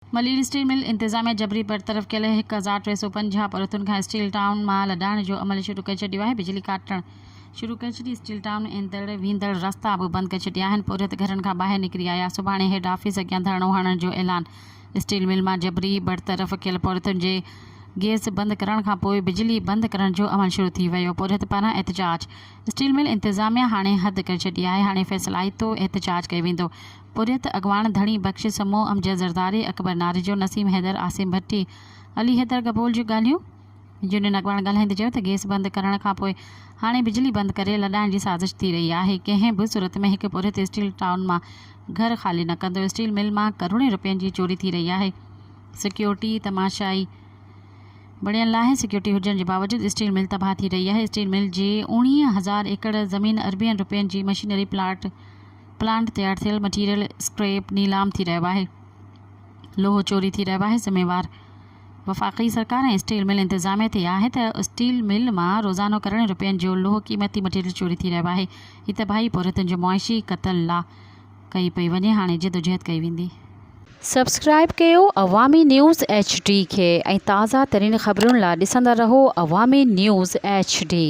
Malir steel mill انتظاميا جبري برطرف ڪيل 1350 پورهيتن کان اسٽيل ٽائون مان لڏائڻ جو عمل شروع ڪري ڇڏيو آهي، بجلي ڪاٽڻ شروع ڪري ڇڏي، اسٽيل ٽائون ايندڙ ويندڙ رستا به بند ڪري ڇڏيا آهن، پورهيت گهرن کان ٻاهر نڪري آيا، سڀاڻي هيڊ آفيس اڳيان ڌرڻو هڻڻ جو اعلان، اسٽيل مل مان جبري برطرف ڪيل پورهيتن جي گيس بند ڪرڻ کانپوء بجلي بند ڪرڻ جو عمل شروع ٿي ويو، پورهيت پاران احتجاج، اسٽيل مل انتظاميا هاڻي حد ڪري ڇڏي آهي، هاڻي فيصلائتو احتجاج ڪيو ويندو، پورهيت اڳواڻ ڌڻي بخش سمون، امجد زرداري، اڪبر ناريجو، نسيم حيدر، عاصم ڀٽي، علي حيدر گبول جون ڳالهيون. يونين اڳواڻ ڳالهائيندي چيو ته گيس بند ڪرڻ کانپوء هاڻي بجلي بند ڪري لڏائڻ جي سازش ٿي رهي آهي، ڪنهن به صورت ۾ هڪ پورهيت اسٽيل ٽائون مان گهر خالي نه ڪندو، اسٽيل مل مان ڪروڙين رپين جي چوري ٿي رهي آهي، سيڪيورٽي تماشائي بڻيل آهي، سيڪيورٽي هجڻ جي باوجود اسٽيل مل تباهه ٿي رهي آهي، اسٽيل مل جي 19000 ايڪڙ زمين اربين رپين جي مشينري پلاٽ پلانٽ تيار ٿيل مٽيريل اسڪريپ نيلام ٿي رهيو آهي، لوهه چوري ٿي رهيو آهي، ذميوار وفاقي سرڪار ۽ اسٽيل مل انتظاميه تي آهي ته اسٽيل مل مان روزانو ڪروڙين رپين جو لوهه قيمتي مٽيريل چوري ٿي رهيو آهي، هي تباهي پورهيتن جو معاشي قتل لا ڪئي پئي وڃي، هاڻي جدوجهد ڪئي ويندي. سبسڪرائيب ڪيو عوامي نيوز ايڇ ڊي کي ۽ تازه ترين خبرن لا ڏسندا رهو عوامي نيوز ايڇ ڊي.